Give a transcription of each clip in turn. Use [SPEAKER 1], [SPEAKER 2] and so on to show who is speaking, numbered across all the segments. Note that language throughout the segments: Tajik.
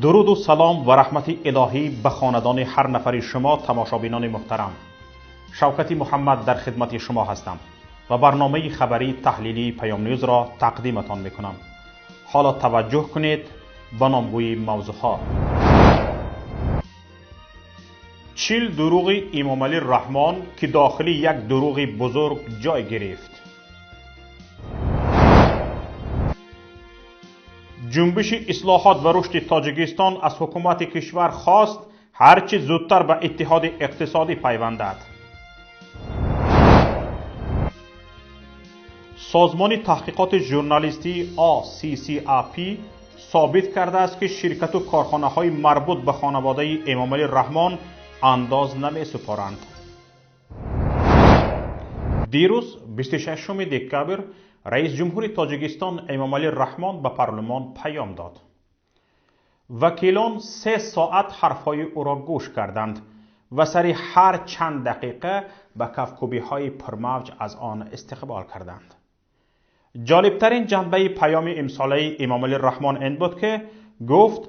[SPEAKER 1] Дуруду салом ва раҳмати илоҳӣ ба хонадони ҳар нафари шумо, тамошобинони муҳтарам. Шавкати Муҳаммад дар хидмати шумо ҳастам ва барномаи хабарии таҳлилии Паём Ньюзро тақдиматон мекунам. Ҳоло таваҷҷӯҳ кунед ба номгӯи мавзӯъҳо. 40 дурӯғи Эмомалӣ Раҳмон, ки дохили як дурӯғи бузург ҷой гирифт. Ҷунбиши ислоҳот ва рушди Тоҷикистон аз ҳукумати кишвар хост ҳарчи зудтар ба иттиҳоди иқтисодӣ пайвандад. Созмони таҳқиқоти журналистии OCCRP собит кардааст, ки ширкату корхонаҳои марбут ба хонаводаи Эмомалӣ Раҳмон андоз намесупоранд. Дирӯз, 26 декабр, раис ҷумҳури Тоҷикистон Эмомалӣ Раҳмон ба парлумон паём дод. Вакилон 3 соат ҳарфҳои ӯро гӯш карданд ва сари ҳар чанд дақиқа ба кафкӯбиҳои пурмавҷ аз он истиқбол карданд. Ҷолибтарин ҷанбаи паёми имсолаи Эмомалӣ Раҳмон ин буд, ки гуфт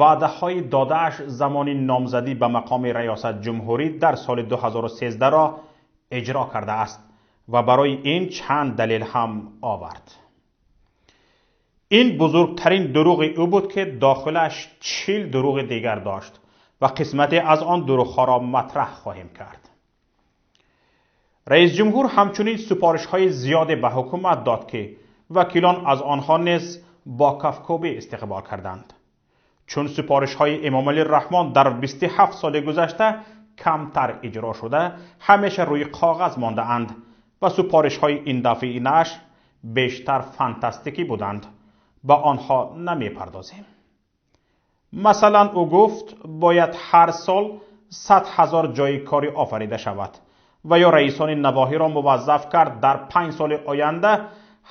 [SPEAKER 1] ваъдаҳои додааш замони номзадӣ ба мақоми раёсат ҷумҳурӣ дар соли 2013-ро иҷро кардааст ва барои ин чанд далел ҳам овард. Ин бузургтарин дурӯғи ӯ буд, ки дохилаш 40 дурӯғи дигар дошт ва қисмате аз он дурӯғҳоро матраҳ хоҳем кард. Раис ҷумҳур ҳамчунин супоришҳои зиёде ба ҳукумат дод, ки вакилон аз онҳо низ бо кафкӯбӣ истиқбол карданд. Чун супоришҳои Эмомалӣ Раҳмон дар 27 соли гузашта камтар иҷро шуда, ҳамеша рӯи коғаз мондаанд ва супоришҳои ин дафъаи наш бештар фантастикӣ буданд, ба онҳо намепардозем. Масалан, ӯ гуфт бояд ҳар сол 100 ҳазор ҷойи корӣ офарида шавад ва ё раисони навоҳиро муваззаф кард дар 5 соли оянда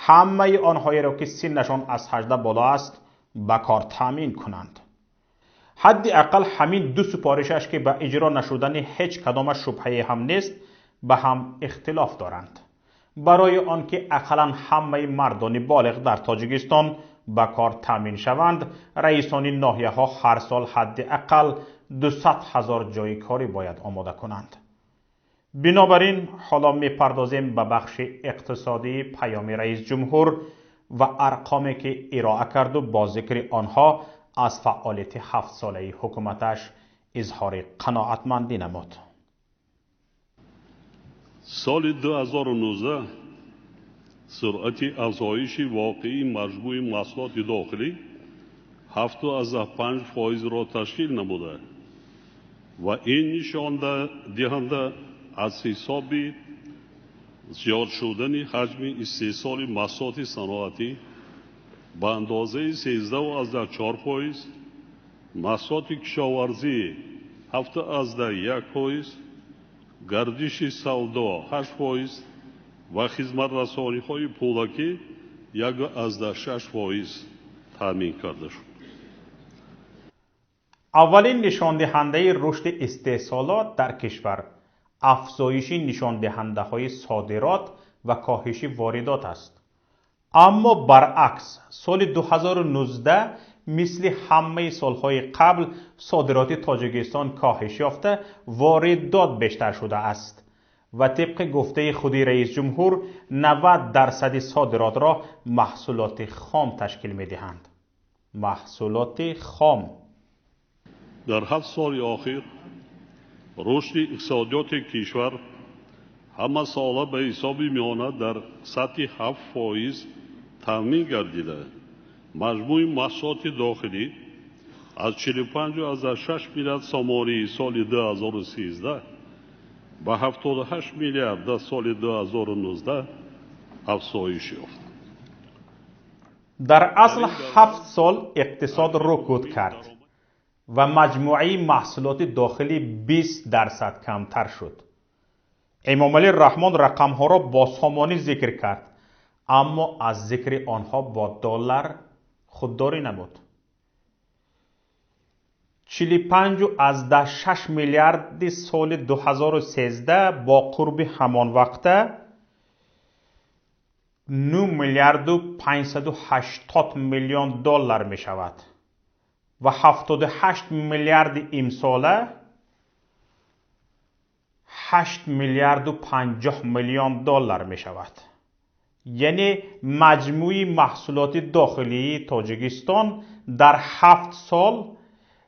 [SPEAKER 1] ҳамаи онҳоеро, ки синнашон аз 18 боло аст, ба кор таъмин кунанд. Ҳадди ақал ҳамин ду супоришаш, ки ба иҷро нашудани ҳеҷ кадомаш шубҳае ҳам нест, ба ҳам ихтилоф доранд. Барои он ки ақаллан ҳамаи мардони болиғ дар Тоҷикистон ба кор таъмин шаванд, раисони ноҳияҳо ҳар сол ҳадди ақал 200 ҳазор ҷойи корӣ бояд омода кунанд. Бинобар ин ҳоло мепардозем ба бахши иқтисодии паёми раис ҷумҳур ва арқоме, ки ироа карду бо зикри онҳо аз фаъолияти 7-солаи ҳукуматаш изҳори қаноатмандӣ намуд.
[SPEAKER 2] Соли 2019 суръати афзоиши воқеии маҷмӯи маҳсулоти дохилӣ 7,5%-ро ташкил намуда ва ин нишондиҳанда аз ҳисоби зиёд шудани ҳаҷми истеҳсоли маҳсулоти саноатӣ ба андозаи 13,4%, маҳсулоти кишоварзӣ 7,1%, гардиши савдо 8% ва хизматрасониҳои пулакӣ 1,6% таъмин карда шуд.
[SPEAKER 1] Аввалин нишондиҳандаи рушди истеҳсолот дар кишвар афзоиши нишондиҳандаҳои содирот ва коҳиши воридот аст. Аммо баръакс, соли 2019 мисли ҳамаи солҳои қабл содироти Тоҷикистон коҳиш ёфта, воридот бештар шудааст ва тибқи гуфтаи худи раис ҷумҳур 90% содиротро маҳсулоти хом ташкил медиҳанд. Маҳсулоти хом.
[SPEAKER 2] Дар 7 соли охир рушди иқтисодиёти кишвар ҳамасола ба ҳисоби миёна дар сатҳи 7% таъмин гардида, маҷмӯи маҳсулоти дохилӣ аз 45,6 миллиард сомонии соли 2013 ба 78 миллиард дар соли 2019 афзоиш ёфт.
[SPEAKER 1] Дар асл 7 сол иқтисод рукуд кард ва маҷмӯаи маҳсулоти дохилӣ 20% камтар шуд. Эмомалӣ Раҳмон рақамҳоро бо сомонӣ зикр кард, аммо аз зикри онҳо бо доллар худдорӣ намуд. 45,6 миллиарди соли 2013 бо қурби ҳамон вақта 9 миллиарду 580 миллион доллар мешавад. و 78 میلیارد امساله 8 میلیارد و 50 میلیون دلار می شود. یعنی مجموعی محصولات داخلی تاجیکستان در 7 سال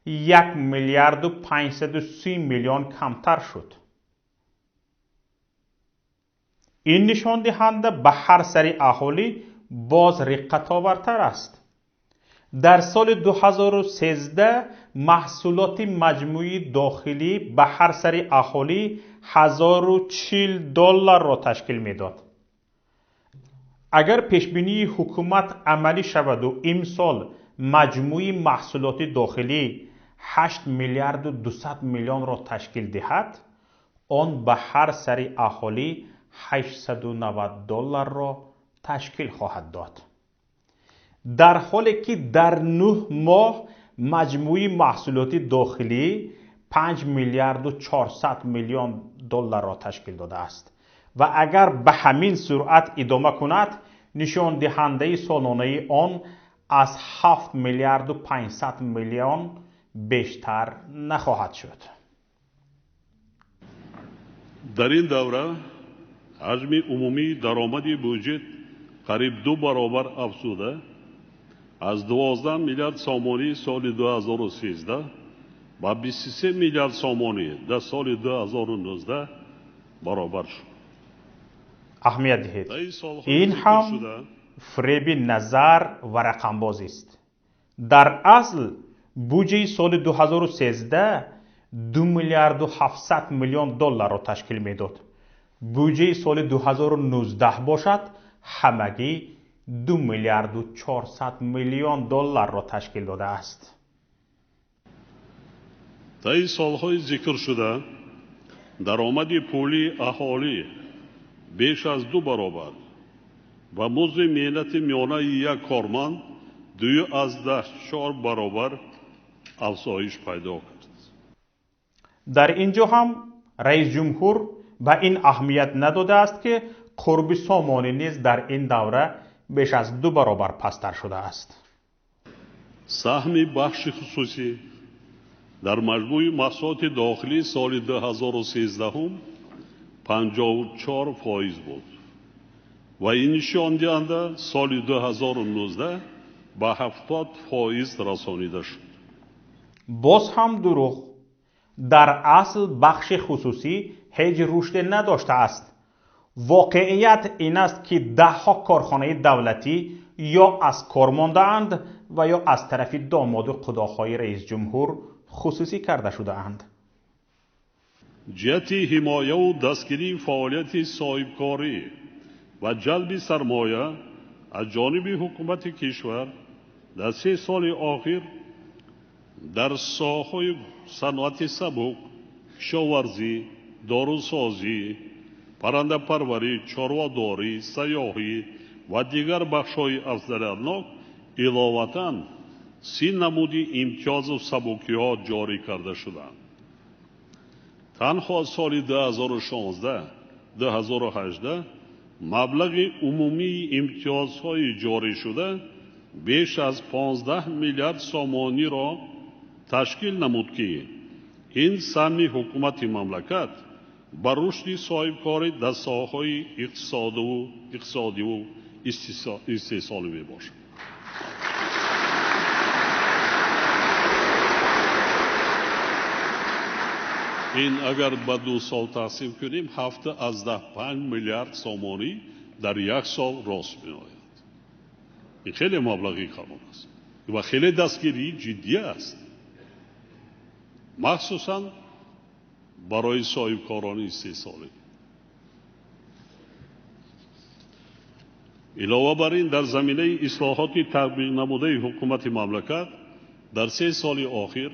[SPEAKER 1] 1 میلیارد و 530 میلیون کمتر شد. این نشان دهنده به هر سری اهالی باز رقت آورتر است. در سال 2013 محصولات مجموعی داخلی به هر سری اهالی 1040 دلار را تشکیل میداد. اگر پیشبینی حکومت عملی شود و امسال مجموعی محصولات داخلی 8 میلیارد و 200 میلیون را تشکیل دهد، آن به هر سری اهالی 890 دلار را تشکیل خواهد داد. در حالی که در 9 ماه مجموعی محصولات داخلی 5 میلیارد و 400 میلیون دلار را تشکیل داده است و اگر به همین سرعت ادامه کند، نشان دهنده سالانه آن از 7 میلیارد و 500 میلیون بیشتر نخواهد شد.
[SPEAKER 2] در این دوره حجم عمومی درآمد بودجه قریب 2 برابر افزوده، از 12 میلیارد سامانی سال 2013 به 23 میلیارد سامانی در سال 2019 برابر شد.
[SPEAKER 1] اهمیت دهید، این هم فریب نظر و رقم بازی است. در اصل بودجه سال 2013 2 میلیارد و 700 میلیون دلار را تشکیل میداد. بودجه سال 2019 باشد همگی 2 میلیارد و 400 میلیون دلار را تشکیل داده است.
[SPEAKER 2] طی سالهای ذکر شده درآمد پولی اهالی بیش از 2 برابر و مزد مهنت میانه یک کارمند 2.4 برابر افزایش پیدا کرد.
[SPEAKER 1] در اینجا هم رئیس جمهور به این اهمیت نداده است که قرب سامانی نیز در این دوره بیش از 2 برابر پستر شده است.
[SPEAKER 2] سهم بخش خصوصی در مجموع محصولات داخلی سال 2013 54% بود و این نشان دهنده سال 2019 به 70% رسانیده شد.
[SPEAKER 1] باز هم دروغ. در اصل بخش خصوصی هیچ رشد نداشته است. واقعیت این است که ده ها کارخانه دولتی یا از کار مانده‌اند و یا از طرف داماد و قداهای رئیس جمهور خصوصی کرده شده اند.
[SPEAKER 2] جهت حمایه و دستگیری فعالیت صاحبکاری و جلب سرمایه از جانب حکومت کشور در 3 سال آخر در ساحه‌های صنعت سبک، کشاورزی، داروسازی، پرنده‌پروری، چارواداری، سیاحی و دیگر بخش‌های افضلیتناک علاوتاً 30 نمود امتیاز و سبکی‌ها جاری کرده شدند. تنها سال 2016-2018 مبلغ عمومی امتیازهای جاری شده بیش از 15 میلیارد سامانی را تشکیل نمود که این سهم حکومت مملکت بر رشد صاحبکاری در ساحه‌های اقتصادی و استحصالی میباشد. این اگر به 2 سال تقسیم کنیم 7.5 میلیارد سامانی در یک سال راست می آید. این خیلی مبلغی کلان است و خیلی دستگیری جدی است، مخصوصا برای صاحبکاران استحصالی. علاوه بر این در زمینه اصلاحات تطبیق نموده حکومت مملکت در 3 سال آخر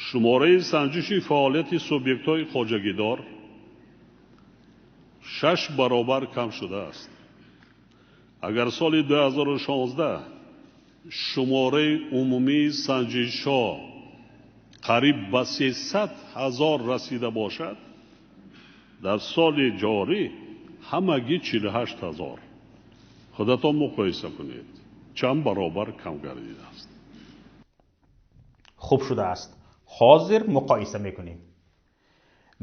[SPEAKER 2] شماره سنجش فعالیت سوبیکت‌های خواجگیدار 6 برابر کم شده است. اگر سال 2016 شماره عمومی سنجش‌ها قریب به 300,000 رسیده باشد، در سال جاری همگی 48,000. خودتان مقایسه کنید چند برابر کم گردیده است.
[SPEAKER 1] Хуб шудааст. Ҳозир муқоиса мекунем.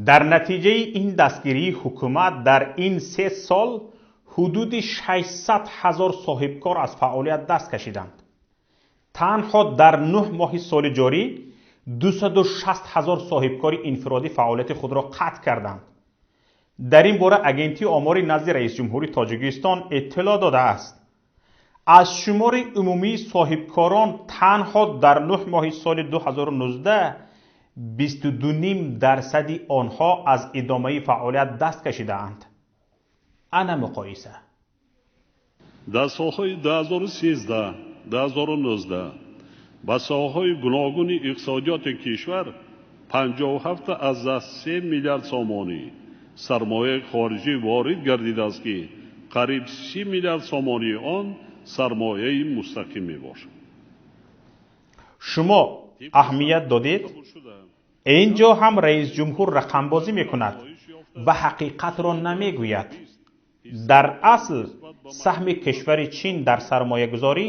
[SPEAKER 1] Дар натиҷаи ин дастгирии ҳукумат дар ин 3 сол ҳудуди 600 ҳазор соҳибкор аз фаъолият даст кашиданд. Танҳо дар 9 моҳи соли ҷорӣ 260 ҳазор соҳибкори инфиродӣ фаъолияти худро қатъ карданд. Дар ин бора агентии омори назди раисҷумҳури Тоҷикистон иттилоъ додааст. Аз шумори умумии соҳибкорон танҳо дар 9 моҳи соли 2019 22,5% онҳо аз идомаи фаъолият даст кашидаанд. Ана муқоиса.
[SPEAKER 2] Дар солҳои 2013 2019 ба соҳаҳои гуногуни иқтисодиёти кишвар 57,3 миллиард сомонӣ сармояи хориҷӣ ворид гардидааст, ки қариб 30 миллиард сомонии он сармояи мустақим мебошад.
[SPEAKER 1] Шумо аҳамият додед? Ин ҷо ҳам раисҷумҳур рақамбозӣ мекунад ва ҳақиқатро намегӯяд. Дар асл саҳми кишвари Чин дар сармоягузорӣ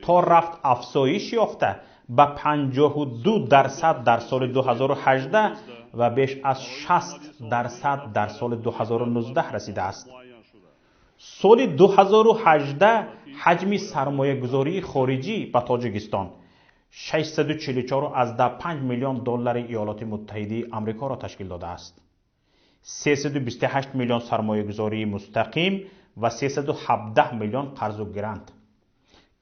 [SPEAKER 1] то рафт афзоиш ёфта ба 52% дар соли 2018 ва беш аз 60% дар соли 2019 расидааст. Соли 2018 ҳаҷми сармоягузории хориҷӣ ба Тоҷикистон 644,5 миллион доллари Иёлоти Муттаҳидаи Амрикоро ташкил додааст. 328 миллион сармоягузории мустақим ва 317 миллион қарзу грант,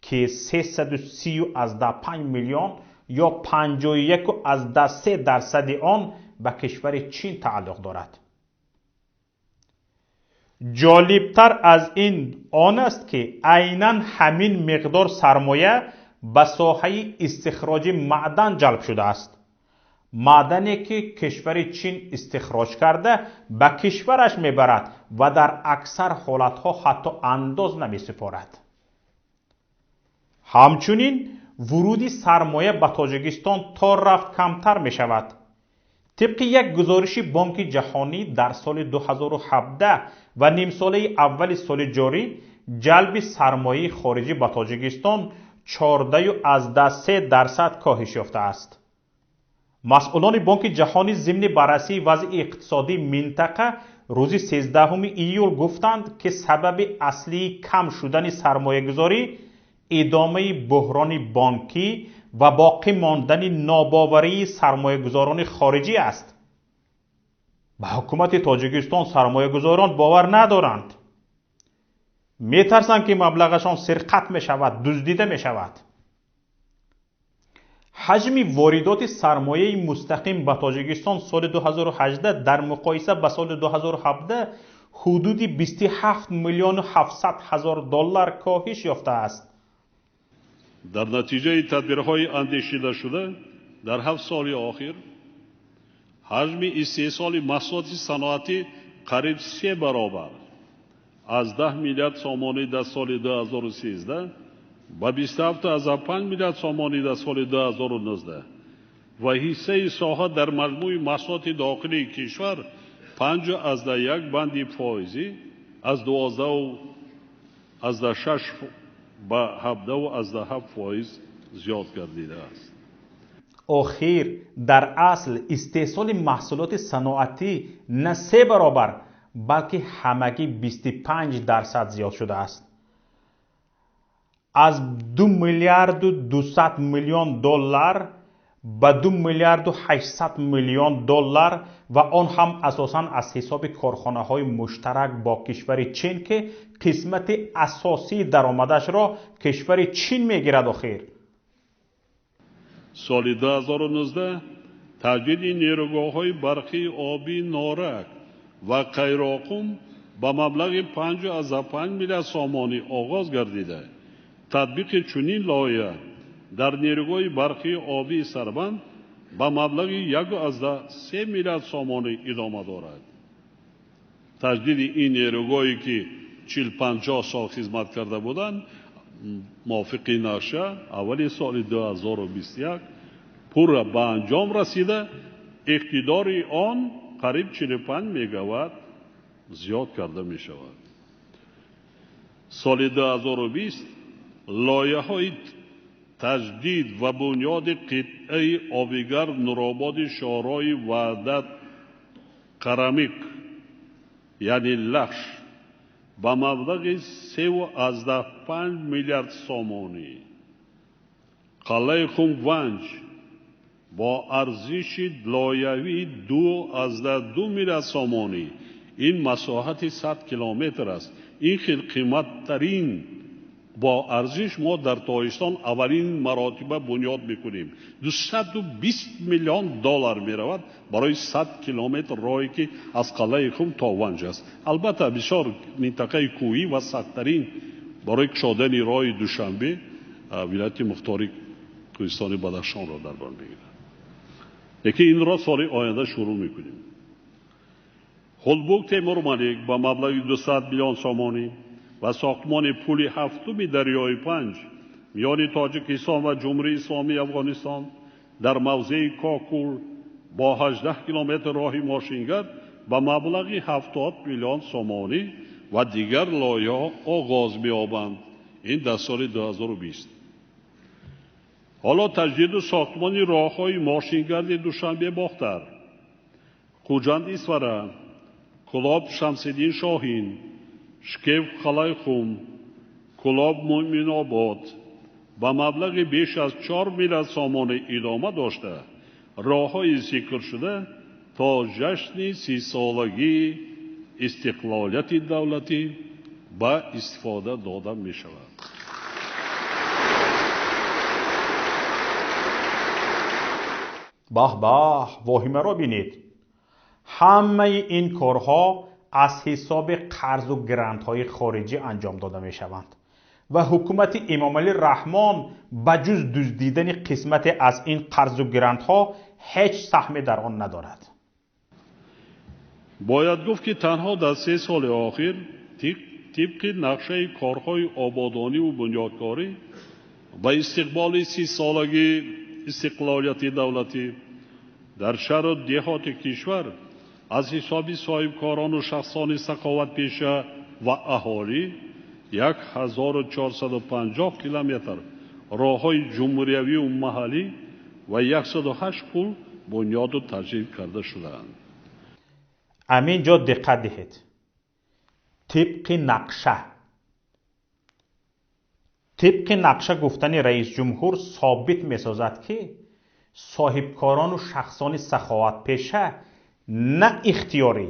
[SPEAKER 1] ки 330,5 миллион ё 51,3% он ба кишвари Чин тааллуқ дорад. Ҷолибтар аз ин он аст, ки айнан ҳамин миқдор сармоя ба соҳаи истихроҷи маъдан ҷалб шудааст. Маъдане ки кишвари Чин истихроҷ карда ба кишвараш мебарад ва дар аксар ҳолатҳо ҳатто андоз намесупорад. Ҳамчунин вуруди сармоя ба Тоҷикистон то рафт камтар мешавад. Тибқи як гузориши Бонки Ҷаҳонӣ дар соли 2017 ва нимсолаи аввали соли ҷорӣ ҷалби сармояи хориҷӣ ба Тоҷикистон 14,3% коҳиш ёфтааст. Масъулони Бонки Ҷаҳонӣ зимни баррасии вазъи иқтисодии минтақа рӯзи 13 июл гуфтанд, ки сабаби аслии кам шудани сармоягузорӣ идомаи буҳрони бонкӣ ва боқӣ мондани нобоварии сармоягузорони хориҷӣ аст. Ба ҳукумати Тоҷикистон сармоягузорон бовар надоранд. Метарсанд, ки маблағашон сирқат мешавад, дуздида мешавад. Ҳаҷми воридоти сармояи мустақим ба Тоҷикистон соли 2018 дар муқоиса ба соли 2017 ҳудуди 27 миллиону 700 ҳазор доллар коҳиш ёфтааст.
[SPEAKER 2] Дар натиҷаи тадбирҳои андешидашуда дар 7 соли охир ҳаҷми истеҳсоли маҳсулоти саноатӣ қариб 3 баробар аз 10 миллиард сомонӣ дар соли 2013 ба 27,5 миллиард сомонӣ дар соли 2019 ва ҳиссаи соҳа дар маҷмӯи маҳсулоти дохилии кишвар 5,1 банди фоизӣ аз 12,6 ба 17,7 фоиз зиёд гардидааст.
[SPEAKER 1] Охир дар асл истеҳсоли маҳсулоти саноатӣ на 3 баробар, балки ҳамагӣ 25% зиёд шудааст. Аз 2 миллиарду 200 миллион доллар ба 2 миллиарду 800 миллион доллар ва он ҳам асосан аз ҳисоби корхонаҳои муштарак бо кишвари Чин, ки қисмати асосии даромадашро кишвари Чин мегирад. Охир
[SPEAKER 2] соли 2019 таҷдиди нерӯгоҳҳои барқии обии Норак ва Қайроқум ба маблағи 5,5 миллиард сомонӣ оғоз гардида. Татбиқи чунин лоиҳа дар нерӯгоҳи барқии обии Сарбанд ба маблағи 1,3 миллиард сомонӣ идома дорад. Таҷдиди ин нерӯгоҳе ки 40-50 сол хизмат карда буданд, мувофиқи нақша аввали соли 2021 пурра ба анҷом расида, иқтидори он қариб 45 мегаватт зиёд карда мешавад. Соли 2020 лоиҳаҳои Таҷдид ва бунёди қитъаи обигарм Нурободи шоҳроҳи Ваҳдат Қарамиқ, яъне Лахш, ба маблағи 3,5 миллиард сомонӣ, Қалъаи Хум Ванҷ бо арзиши лоиҳавии 2,2 миллиард сомонӣ. Ин масоҳати 100 километр аст. Ин хел қиматтарин бо арзиш мо дар Тоҷикистон аввалин маротиба бунёд мекунем. 220 миллион доллар меравад барои 100 километр роҳе ки аз Қалъаи Хум то Ванҷ аст. Албатта бисёр минтақаи кӯҳӣ ва сахттарин барои кушодани роҳи Душанбе вилояти мухтори Кӯҳистони Бадахшонро дар бар мегирад. Лекин инро соли оянда шурӯъ мекунем. Хулбук Темурмалик ба маблағи 200 миллион сомонӣ ва сохтмони пули ҳафтуми дарёи Панҷ миёни Тоҷикистон ва Ҷумҳурии Исломии Афғонистон дар мавзеи Кокул бо 18 километр роҳи мошингард ба маблағи 70 миллион сомонӣ ва дигар лоиҳаҳо оғоз меёбанд. Ин дар соли 2020. Ҳоло таҷдиду сохтмони роҳҳои мошингарди Душанбе Бохтар, Хуҷанд Исфара, Кулоб Шамсиддин Шоҳин, Шкев Қалъаи Хум, Кулоб Муъминобод ба маблағи беш аз 4 миллиард сомонӣ идома дошта, роҳҳои зикршуда то ҷашни 30-солагии истиқлолияти давлатӣ ба истифода дода мешавад.
[SPEAKER 1] Баҳ баҳ, воҳимаро бинед. Ҳамаи ин корҳо аз ҳисоби қарзу грантҳои хориҷӣ анҷом дода мешаванд ва ҳукумати Эмомалӣ Раҳмон ба ҷуз дуздидани қисмате аз ин қарзу грантҳо ҳеҷ саҳме дар он надорад.
[SPEAKER 2] Бояд гуфт ки танҳо дар 3 соли охир тибқи нақшаи корҳои ободониву бунёдкорӣ ба истиқболи 30-солагии истиқлолияти давлатӣ дар шаҳру деҳоти кишвар аз ҳисоби соҳибкорону шахсони саховатпеша ва аҳолӣ 1450 километр роҳҳои ҷумҳуриявию маҳаллӣ ва 108 пул бунёду таҷдид карда шудаанд.
[SPEAKER 1] Амин ҷо диққат диҳед. Тибқи нақша. Тибқи нақша гуфтани раисҷумҳур собит месозад, ки соҳибкорону шахсони саховатпеша на ихтиёрӣ,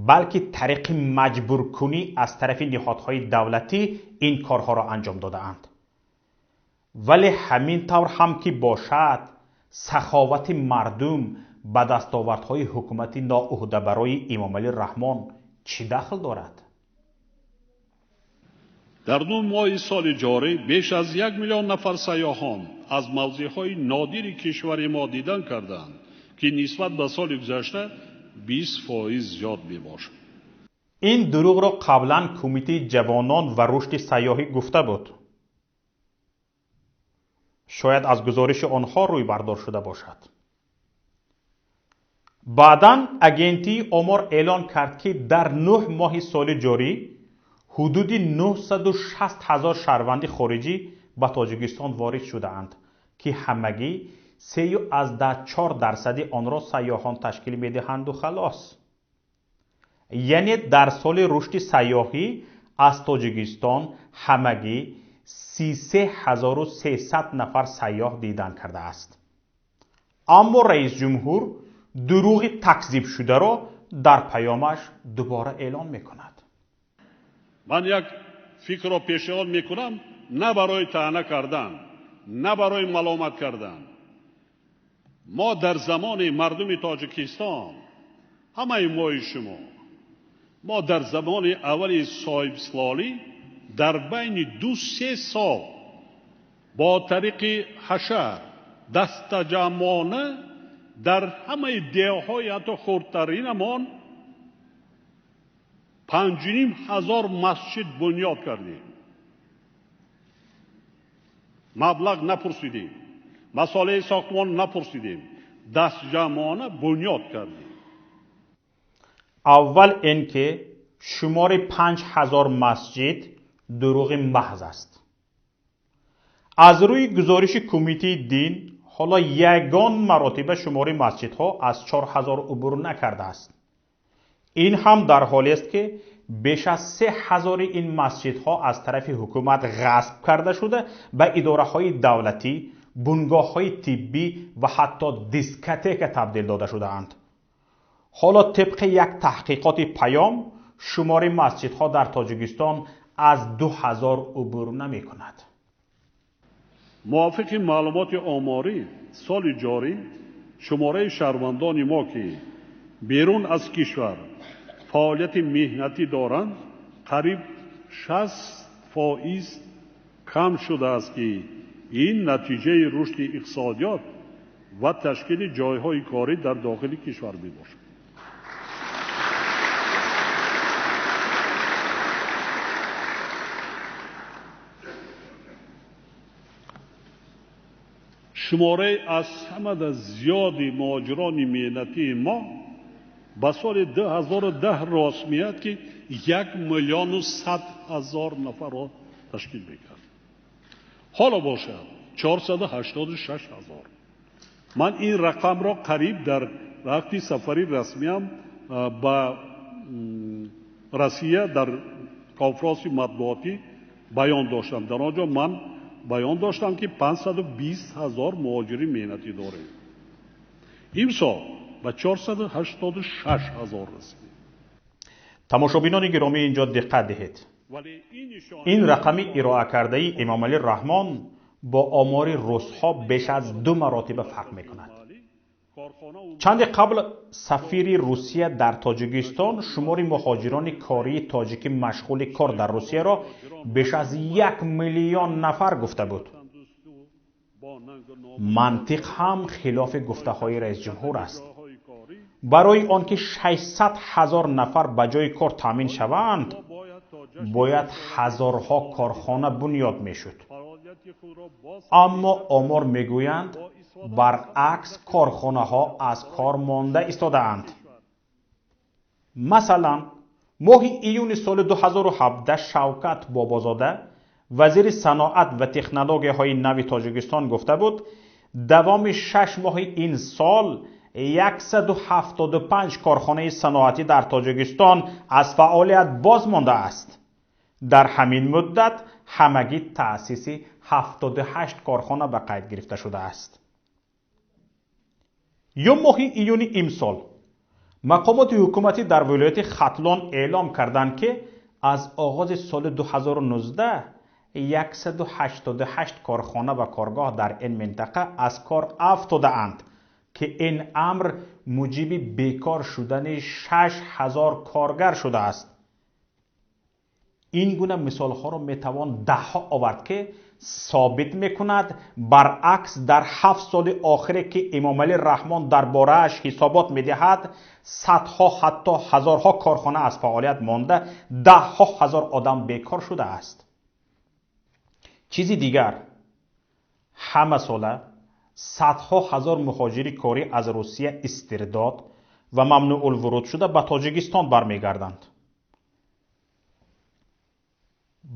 [SPEAKER 1] балки тариқи маҷбуркунӣ аз тарафи ниҳодҳои давлатӣ ин корҳоро анҷом додаанд. Вале ҳамин тавр ҳам ки бошад, саховати мардум ба дастовардҳои ҳукумати ноуҳдабарои Эмомалӣ Раҳмон чӣ дахл дорад?
[SPEAKER 2] Дар 9 моҳи соли ҷорӣ беш аз 1 миллион нафар сайёҳон аз мавзеъҳои нодири кишвари мо дидан карданд, ки нисбат ба соли гузашта 20% зиёд мебошад.
[SPEAKER 1] Ин дурӯғро қаблан Кумитаи ҷавонон ва рушди сайёҳӣ гуфта буд. Шояд аз гузориши онҳо рӯйбардор шуда бошад. Баъдан агентии омор эълон кард, ки дар 9 моҳи соли ҷорӣ ҳудуди 960 ҳазор шаҳрванди хориҷӣ ба Тоҷикистон ворид шудаанд, ки ҳамагӣ 3,4% онро сайёҳон ташкил медиҳанду халос. Яъне дар соли рушди сайёҳӣ аз Тоҷикистон ҳамагӣ 33 300 нафар сайёҳ дидан кардааст. Аммо раисҷумҳур дурӯғи такзибшударо дар паёмаш дубора эълон мекунад.
[SPEAKER 2] Ман як фикрро пешниҳод мекунам на барои таъна кардан, на барои маломат кардан. Мо дар замони мардуми Тоҷикистон, ҳамаи мои шумо, мо дар замони аввали соҳибистиқлолӣ дар байни 2-3 сол бо тариқи ҳашар дастаҷамъона дар ҳамаи деҳҳои ҳатто хурдтаринамон 5500 масҷид бунёд кардем. Маблағ напурсидем, масолеҳи сохтмон напурсидем, дастҷамъона бунёд кардем.
[SPEAKER 1] Аввал ин ки шумори 5000 масҷид дурӯғи маҳз аст. Аз рӯи гузориши кумитаи дин ҳоло ягон маротиба шумори масҷидҳо аз 4000 убур накардааст. Ин ҳам дар ҳолест ки беш аз 3000 ин масҷидҳо аз тарафи ҳукумат ғасб карда шуда ба идораҳои давлатӣ, бунгоҳҳои тиббӣ ва ҳатто дискотека табдил дода шудаанд. Ҳоло тибқи як таҳқиқоти паём шумори масҷидҳо дар Тоҷикистон аз 2000 убур намекунад.
[SPEAKER 2] Мувофиқи маълумоти оморӣ соли ҷорӣ шумораи шаҳрвандони мо ки берун аз кишвар фаъолияти меҳнатӣ доранд қариб 60% кам шудааст ки ин натиҷаи рушди иқтисодиёт ва ташкили ҷойҳои корӣ дар дохили кишвар мебошад. Шумораи аз ҳамада зиёди муҳоҷирони меҳнатии мо ба соли 2010 рост меяд ки 1 100 000 нафарро ташкил мекард. Ҳоло бошад 486 000. Ман ин рақамро қариб дар вақти сафари расмиам ба Россия дар конфронси матбуотӣ баён доштам. Дар он ҷо ман баён доштам ки 520 000 муҳоҷири меҳнатӣ дорем. Имсол ба 486 000 расид.
[SPEAKER 1] Тамошобинони гиромӣ, инҷо диққат диҳед. Ин рақами ироа кардаи Эмомалӣ Раҳмон бо омори русҳо беш аз 2 маротиба фарқ мекунад. Чанде қабл сафири Русия дар Тоҷикистон шумори муҳоҷирони кории тоҷикӣ машғули кор дар Русияро беш аз 1 миллион нафар гуфта буд. Мантиқ ҳам хилофи гуфтаҳои раисҷумҳур аст. Барои он ки 600 000 нафар ба ҷои кор таъмин шаванд, бояд ҳазорҳо корхона бунёд мешуд. Аммо омор мегӯянд, баръакс корхонаҳо аз кор монда истодаанд. Масалан, моҳи июни соли 2017 Шавкат Бобозода, вазири саноат ва технологияҳои нави Тоҷикистон гуфта буд, давоми 6 моҳи ин сол 175 корхонаи саноатӣ дар Тоҷикистон аз фаъолият боз мондааст. Дар ҳамин муддат ҳамагӣ таъсиси 78 корхона ба қайд гирифта шудааст. Ё моҳи июни имсол мақомоти ҳукуматӣ дар вилояти Хатлон эълом карданд ки аз оғози соли 2019 188 корхона ва коргоҳ дар ин минтақа аз кор афтодаанд ки ин амр муҷиби бекор шудани 6000 коргар шудааст. Ин гуна мисолҳоро метавон даҳҳо овард ки собит мекунад баръакс дар 7 соли охире ки Эмомалӣ Раҳмон дар борааш ҳисобот медиҳад, садҳо ҳатто ҳазорҳо корхона аз фаъолият монда, даҳҳо ҳазор одам бекор шудааст. Чизи дигар, ҳама сола садҳо ҳазор муҳоҷири корӣ аз Русия истирдод ва мамнуъулвуруд шуда ба Тоҷикистон бармегарданд.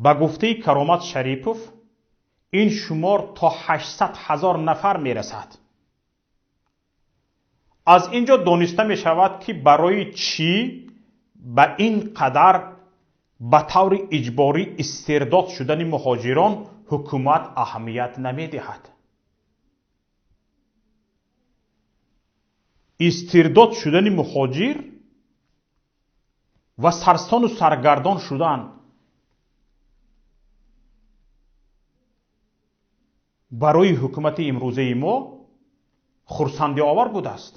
[SPEAKER 1] Ба гуфтаи Каромат Шарипов, ин шумор то 800 000 нафар мерасад. Аз ин ҷо дониста мешавад ки барои чӣ ба ин қадар ба таври иҷборӣ истирдод шудани муҳоҷирон ҳукумат аҳамият намедиҳад. Истирдод шудани муҳоҷир ва сарсону саргардон шудан барои ҳукумати имрӯзаи мо хурсандиовар будааст.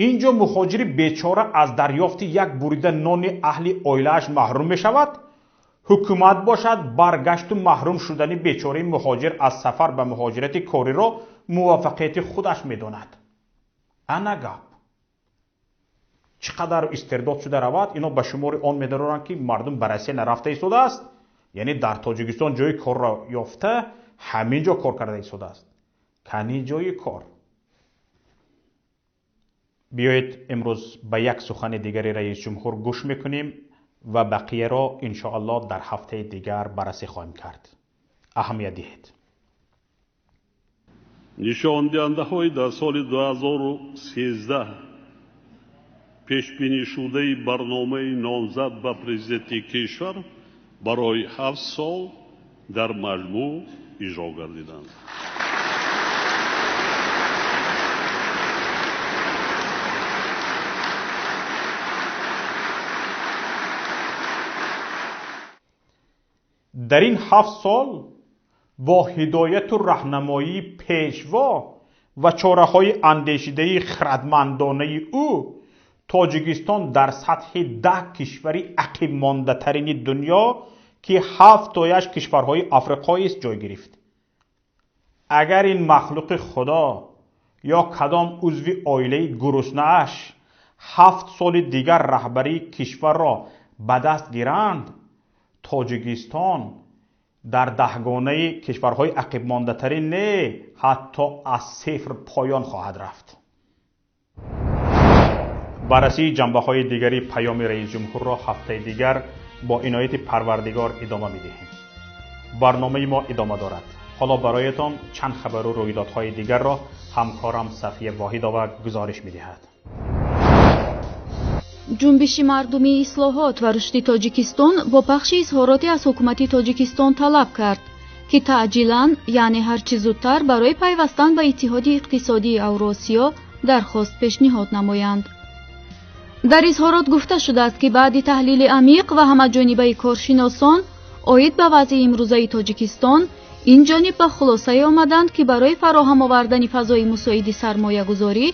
[SPEAKER 1] Ин ҷо муҳоҷири бечора аз дарёфти як бурида нони аҳли оилааш маҳрум мешавад, ҳукумат бошад баргашту маҳрум шудани бечораи муҳоҷир аз сафар ба муҳоҷирати кориро муваффақияти худаш медонад. Ана гап. Чӣ қадар истирдод шуда равад, ино ба шумори он медароранд ки мардум ба Россия нарафта истодааст, яъне дар Тоҷикистон ҷои корро ёфта ҳамин ҷо кор карда истодааст. Кани ҷои кор? Биёед имрӯз ба як сухани дигари раисҷумҳур гӯш мекунем ва бақияро иншоаллоҳ дар ҳафтаи дигар баррасӣ хоҳем кард. Аҳамият диҳед.
[SPEAKER 2] Нишондиҳандаҳои дар соли 2013 пешбинишудаи барномаи номзад ба президенти кишвар барои 7 сол дар маҷмӯъ иҷро гардиданд.
[SPEAKER 1] Дар ин 7 сол бо ҳидояту раҳнамоии пешво ва чораҳои андешидаи хирадмандонаи ӯ Тоҷикистон дар сатҳи 10 кишвари ақибмондатарини дунё, ки 7 тояш кишварҳои африқоист, ҷой гирифт. Агар ин махлуқи худо ё кадом узви оилаи гуруснааш 7 соли дигар раҳбарии кишварро ба даст гиранд, Тоҷикистон дар даҳгонаи кишварҳои ақибмондатарин не, ҳатто аз сифр поён хоҳад рафт. Баррасии ҷанбаҳои дигари паёми раисҷумҳурро ҳафтаи дигар бо инояти Парвардигор идома медиҳем. Барномаи мо идома дорад. Ҳоло бароятон чанд хабару рӯйдодҳои дигарро ҳамкорам Сафия Воҳидова гузориш медиҳад.
[SPEAKER 3] Ҷунбиши мардумии ислоҳот ва рушди Тоҷикистон бо пахши изҳороте аз ҳукумати Тоҷикистон талаб кард, ки таъҷилан, яъне ҳарчи зудтар, барои пайвастан ба Иттиҳоди иқтисодии Авросиё дархост пешниҳод намоянд. Дар изҳорот гуфта шудааст, ки баъди таҳлили амиқ ва ҳамаҷонибаи коршиносон оид ба вазъи имрӯзаи Тоҷикистон, ин ҷониб ба хулосае омаданд, ки барои фароҳам овардани фазои мусоиди сармоягузорӣ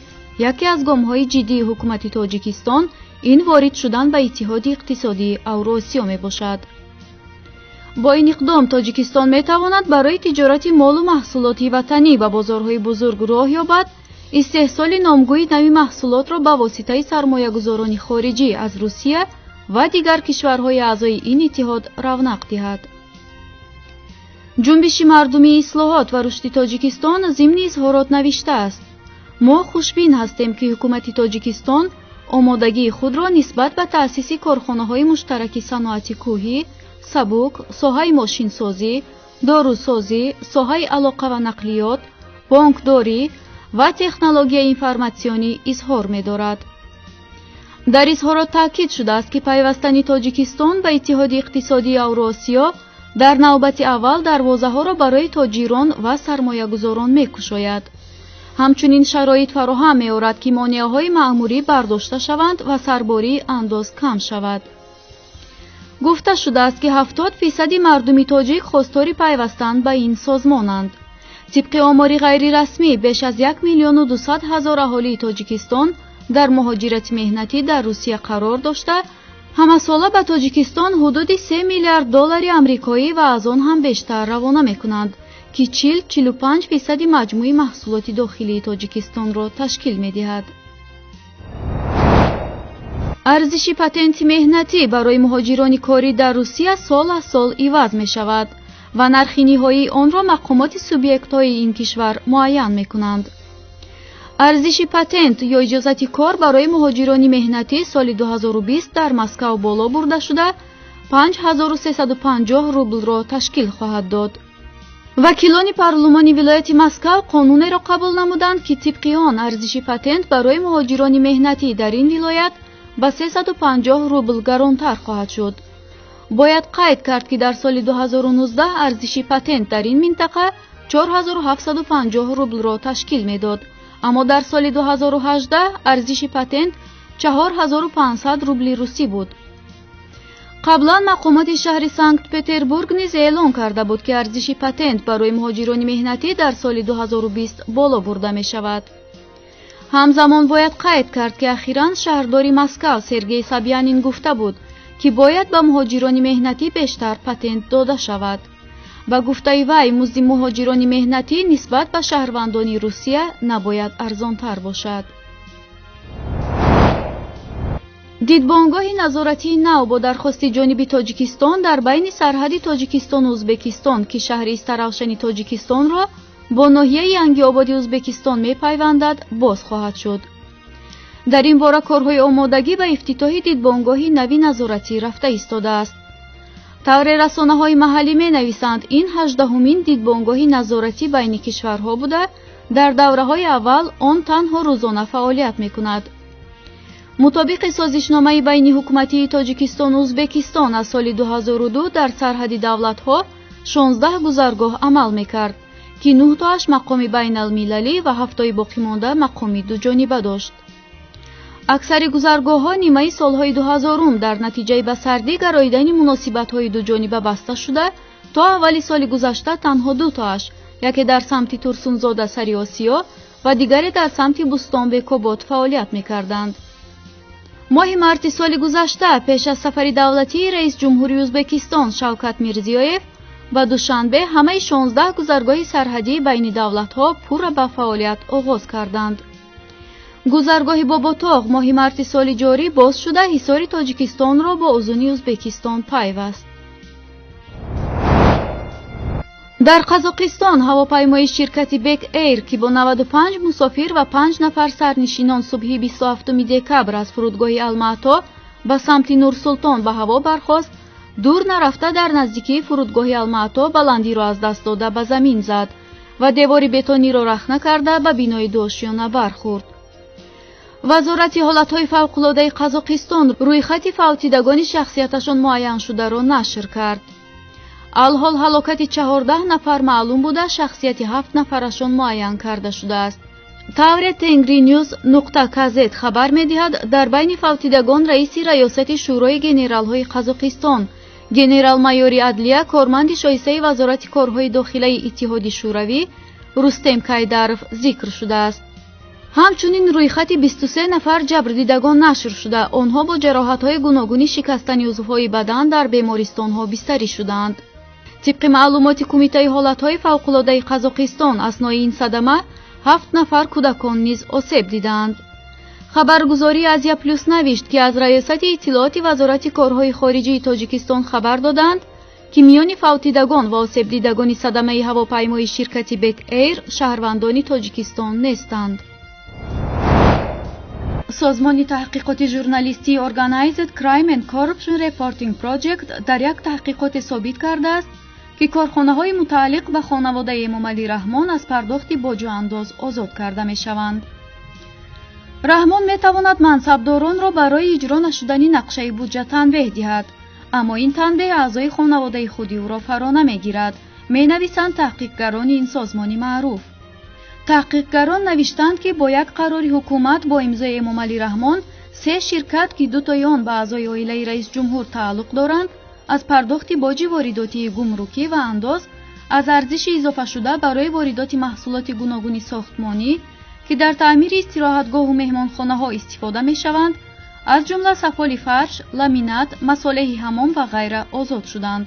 [SPEAKER 3] яке аз гомҳои ҷиддии ҳукумати Тоҷикистон ин ворид шудан ба Иттиҳоди иқтисодии Авросиё мебошад. Бо ин иқдом Тоҷикистон метавонад барои тиҷорати молу маҳсулоти ватанӣ ба бозорҳои бузург роҳ ёбад, истеҳсоли номгӯи нави маҳсулотро ба воситаи сармоягузорони хориҷӣ аз Русия ва дигар кишварҳои аъзои ин иттиҳод равнақ диҳад. Ҷунбиши мардумии ислоҳот ва рушди Тоҷикистон зимни изҳорот навиштааст: мо хушбин ҳастем, ки ҳукумати Тоҷикистон омодагии худро нисбат ба таъсиси корхонаҳои муштараки саноати кӯҳӣ, сабук, соҳаи мошинсозӣ, дорусозӣ, соҳаи алоқа ва нақлиёт, бонкдорӣ ва технологияи информатсионӣ изҳор медорад. Дар изҳорот таъкид шудааст, ки пайвастани Тоҷикистон ба Иттиҳоди иқтисодии Авросиё дар навбати аввал дарвозаҳоро барои тоҷирон ва сармоягузорон мекушояд. Ҳамчунин шароит фароҳам меорад, ки монеаҳои маъмурӣ бардошта шаванд ва сарбории андоз кам шавад. Гуфта шудааст, ки 70% мардуми тоҷик хостори пайвастан ба ин созмонанд. Тибқи омори ғайрирасмӣ, беш аз 1 200 000 аҳолии Тоҷикистон дар муҳоҷирати меҳнатӣ дар Русия қарор дошта, ҳамасола ба Тоҷикистон ҳудуди 3 миллиард доллари амрикоӣ ва аз он ҳам бештар равона мекунанд, ки 40-45% маҷмӯи маҳсулоти дохилии Тоҷикистонро ташкил медиҳад. Арзиши патенти меҳнатӣ барои муҳоҷирони корӣ дар Русия сол аз сол иваз мешавад ва нархи ниҳоии онро мақомоти субъектҳои ин кишвар муайян мекунанд. Арзиши патент ё иҷозати кор барои муҳоҷирони меҳнатӣ соли 2020 дар Москав боло бурда шуда 5350 рублро ташкил хоҳад дод. Вакилони парлумони вилояти Москав қонунеро қабул намуданд, ки тибқи он арзиши патент барои муҳоҷирони меҳнатӣ дар ин вилоят ба 350 рубл гаронтар хоҳад шуд. Бояд қайд кард, ки дар соли 2019 арзиши патент дар ин минтақа 4750 рублро ташкил медод, аммо дар соли 2018 арзиши патент 4500 рубли русӣ буд. Қаблан мақомоти шаҳри Санкт-Петербург низ эълон карда буд, ки арзиши патент барои муҳоҷирони меҳнатӣ дар соли 2020 боло бурда мешавад. Ҳамзамон бояд қайд кард, ки ахиран шаҳрдори Москав Сергей Собянин гуфта буд, ки бояд ба муҳоҷирони меҳнатӣ бештар патент дода шавад. Ба гуфтаи вай, музди муҳоҷирони меҳнатӣ нисбат ба шаҳрвандони Русия набояд арзонтар бошад. Дидбонгоҳи назоратии нав бо дархости ҷониби Тоҷикистон дар байни сарҳади Тоҷикистону Ӯзбекистон, ки шаҳри Истаравшани Тоҷикистонро бо ноҳияи Янгиободи Ӯзбекистон мепайвандад, боз хоҳад шуд. Дар ин бора корҳои омодагӣ ба ифтитоҳи дидбонгоҳи нави назоратӣ рафта истодааст. Тавре расонаҳои маҳаллӣ менависанд, ин 18-умин дидбонгоҳи назоратӣ байни кишварҳо буда, дар давраҳои аввал он танҳо рӯзона фаъолият мекунад. Мутобиқи созишномаи байни ҳукуматии Тоҷикистону Ӯзбекистон аз соли 2002 дар сарҳади давлатҳо 16 гузаргоҳ амал мекард, ки 9 тоаш мақоми байналмилалӣ ва 7тои боқимонда мақоми дуҷониба дошт. Аксари гузаргоҳҳо нимаи солҳои 2000-ум дар натиҷаи ба сардӣ гароидани муносибатҳои дуҷониба баста шуда, то аввали соли гузашта танҳо 2 тоаш, яке дар самти Турсунзода сари Осиё ва дигаре дар самти Бустонбекобод, фаъолият мекарданд. Моҳи марти соли гузашта, пеш аз сафари давлатии раис ҷумҳури Ӯзбекистон Шавкат Мирзиёев ба Душанбе, ҳамаи 16 гузаргоҳи сарҳадии байни давлатҳо пурра ба фаъолият оғоз карданд. Гузаргоҳи Боботоғ моҳи марти соли ҷорӣ боз шуда, Ҳисори Тоҷикистонро бо Узуни Ӯзбекистон пайваст. Дар Қазоқистон ҳавопаймои ширкати Бек Эйр, ки бо 95 мусофир ва 5 нафар сарнишинон субҳи 27 декабр аз фурудгоҳи Алмаато ба самти Нурсултон ба ҳаво бархост, дур нарафта дар наздикии фурудгоҳи Алмаато баландиро аз даст дода, ба замин зад ва девори бетониро рахна карда, ба бинои дуошёна бархӯрд. Вазорати ҳолатҳои фавқулодаи Қазоқистон рӯйхати фавтидагони шахсияташон муайяншударо нашр кард. Алҳол ҳалокати 14 нафар маълум буда, шахсияти ҳафт нафарашон муайян карда шудааст. Тавре Тенгри Ньюс нуқта кз хабар медиҳад, дар байни фавтидагон раиси раёсати Шӯрои генералҳои Қазоқистон, генерал-майори адлия, корманди шоистаи Вазорати корҳои дохилаи Иттиҳоди Шӯравӣ Рустем Кайдаров зикр шудааст. Ҳамчунин рӯйхати 23 нафар ҷабрдидагон нашр шуда, онҳо бо ҷароҳатҳои гуногуни шикастани узвҳои бадан дар бемористонҳо бистарӣ шудаанд. Тибқи маълумоти Кумитаи ҳолатҳои фавқулодаи Қазоқистон, аснои ин садама ҳафт нафар кӯдакон низ осеб дидаанд. Хабаргузории Азия Плюс навишт, ки аз Раёсати иттилооти Вазорати корҳои хориҷии Тоҷикистон хабар доданд, ки миёни фавтидагон ва осебдидагони садамаи ҳавопаймои ширкати Бек Эйр шаҳрвандони Тоҷикистон нестанд. Созмони таҳқиқоти журналистии Organized Crime and Corruption Reporting Project дар як таҳқиқоте собит кардааст, ки корхонаҳои мутааллиқ ба хонаводаи Эмомалӣ Раҳмон аз пардохти боҷу андоз озод карда мешаванд. Раҳмон метавонад мансабдоронро барои иҷро нашудани нақшаи буҷа танбеҳ диҳад, аммо ин танбеҳ аъзои хонаводаи худи ӯро фаро намегирад, менависанд таҳқиқгарони ин созмони маъруф. Таҳқиқгарон навиштанд, ки бо як қарори ҳукумат бо имзои Эмомалӣ Раҳмон се ширкат, ки дутои он ба аъзои оилаи раисҷумҳур тааллуқ доранд, аз пардохти боҷи воридотии гумрукӣ ва андоз аз арзиши изофашуда барои воридоти маҳсулоти гуногуни сохтмонӣ, ки дар таъмири истироҳатгоҳу меҳмонхонаҳо истифода мешаванд, аз ҷумла сафоли фарш, ламинат, масолеҳи ҳамом ва ғайра, озод шуданд.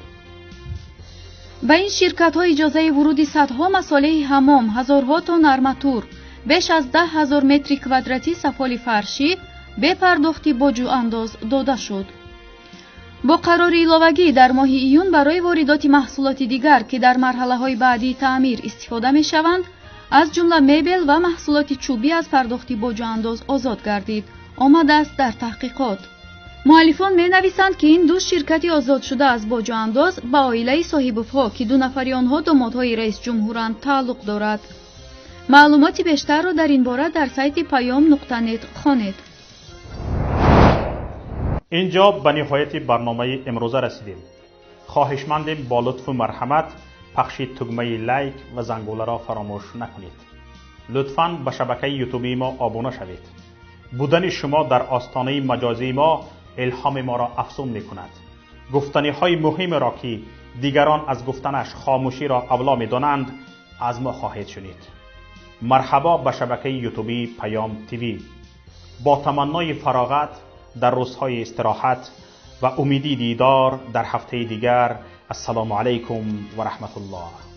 [SPEAKER 3] Ба ин ширкатҳо иҷозаи вуруди садҳо масолеҳи ҳамом, ҳазорҳо тонна арматур, беш аз 10 000 метри квадратӣ сафоли фаршӣ бе пардохти боҷу андоз дода шуд. Бо қарори иловагӣ дар моҳи июн барои воридоти маҳсулоти дигар, ки дар марҳалаҳои баъдии таъмир истифода мешаванд, аз ҷумла мебел ва маҳсулоти чӯбӣ, аз пардохти боҷу андоз озод гардид, омадааст дар таҳқиқот. Муаллифон менависанд, ки ин ду ширкати озодшуда аз боҷу андоз ба оилаи Соҳибовҳо, ки ду нафари онҳо домодҳои раисҷумҳуранд, тааллуқ дорад. Маълумоти бештарро дар ин бора дар сайти Паём.нет хонед.
[SPEAKER 1] Инҷо ба ниҳояти барномаи имрӯза расидем. Хоҳишмандем, бо лутфу марҳамат пахши тугмаи лайк ва зангуларо фаромӯш накунед. Лутфан ба шабакаи ютубии мо обуна шавед. Будани шумо дар остонаи маҷозии мо илҳоми моро афзун мекунад. Гуфтаниҳои муҳимеро, ки дигарон аз гуфтанаш хомӯширо авло медонанд, аз мо хоҳед шунид. Марҳабо ба шабакаи ютубии Паём ТВ. Бо таманнои фароғат дар рӯзҳои истироҳат ва умиди дидор дар ҳафтаи дигар, ассалому алайкум ва раҳматуллоҳ.